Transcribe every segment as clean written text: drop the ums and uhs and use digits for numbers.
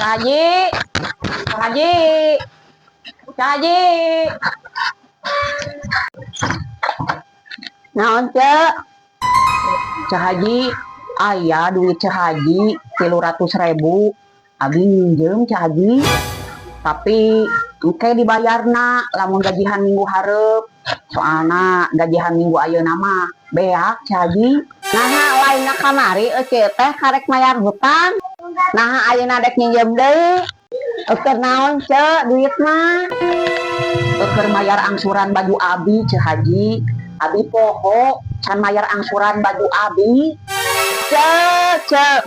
Haji, Haji, Haji. Naon, Cek? Ceu Haji, aya duit Ceu Haji 300.000. Abi minjem, Ceu Haji. Tapi engke dibayarna lamun gajihan minggu hareup. Soalna gajihan minggu ayeuna mah beak, Ceu Haji. Nah, lainna kamari ece teh karek mayar hutang. Nah, ayeuna dek nyinjem deui. Keur naon, Cek, duit mah? Keur mayar angsuran baju abi, Ceu Haji. Abi poho can mayar angsuran baju abi. Cek, Cek.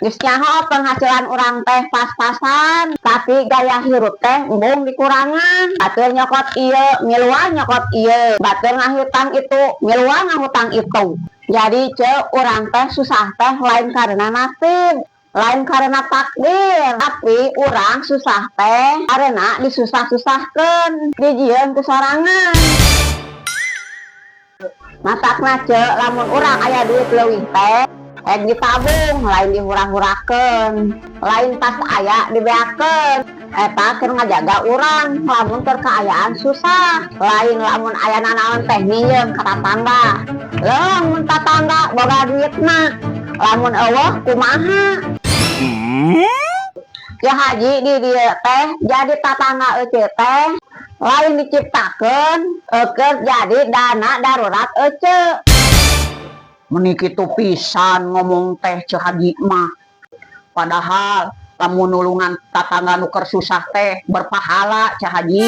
Geus nyaho penghasilan urang teh pas-pasan, tapi gaya hirup teh embung dikurangan. Batur nyokot ieu, miluan nyokot ieu. Batur ngahutang itu, miluan ngahutang itu. Jadi, Cek, urang teh susah teh lain karena nasib, lain karena takdir, tapi urang susah teh karena disusah-susahkeun, dijieun ku sorangan. Matakna, Cek, lamun urang aya duit leuwih teh, rek ditabung, lain dihurah-hurahkeun, lain pas aya dibeakeun. Eta keur ngajaga urang lamun keur kaayaan susah, lain lamun aya nanaon teh minjem ka tatangga. Lamun tatangga boga duitna, lamun euweuh kumaha? Ceu Haji, di dieu teh jadi tatangga ece teh lain diciptakeun keur jadi dana darurat ece. Meni kitu pisan ngomong teh Ceu Haji mah. Padahal lamun nulungan tatangga nu keur susah teh berpahala, Ceu Haji.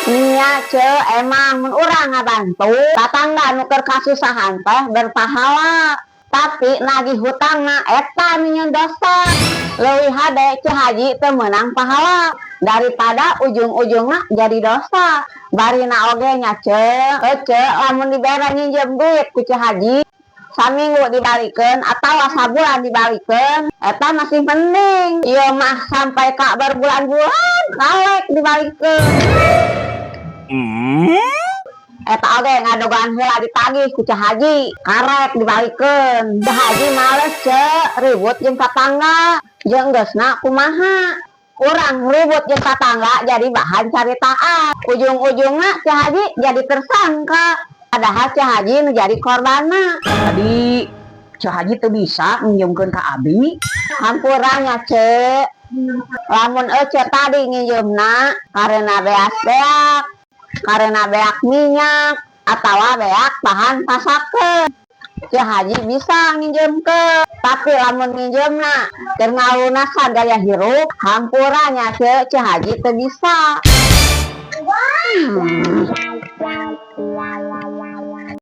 Nya, Ce, emang mun urang ngabantu tatangga nu keur kasusahan teh berpahala. Tapi nagih hutangna eta nyieun dosa. Leuwih hade Ceu Haji teu meunang pahala daripada ujung-ujungna jadi dosa. Barina oge nya, Ce, ece lamun dibere nginjem duit ku Ceu Haji, saminggu dibalikeun atawa sabulan dibalikeun, eta masih mending. Ieu mah sampai ka berbulan-bulan karek dibalikeun. Eta oge ngadogan heula ditagih ku Ceu Haji, karek dibalikeun. Ceu Haji males, Ce, ribut jeung tatangga. Jeung geusna kumaha? Urang ribut jeung tatangga jadi bahan caritaan. Ujung-ujungna Ceu Haji jadi tersangka. Padahal Ceu Haji nu jadi korbanna. Tadi Ceu Haji teu bisa minjemkeun ka abi? Hampura nya, Ce. Lamun ece tadi nginjemna karena beas beak, karena beak minyak, atawa beak bahan pasakeun, Ceu Haji bisa nginjemkeun. Tapi lamun nginjemna keur ngalunasan gaya hirup, hampura nya, Ce, Ceu Haji teu bisa.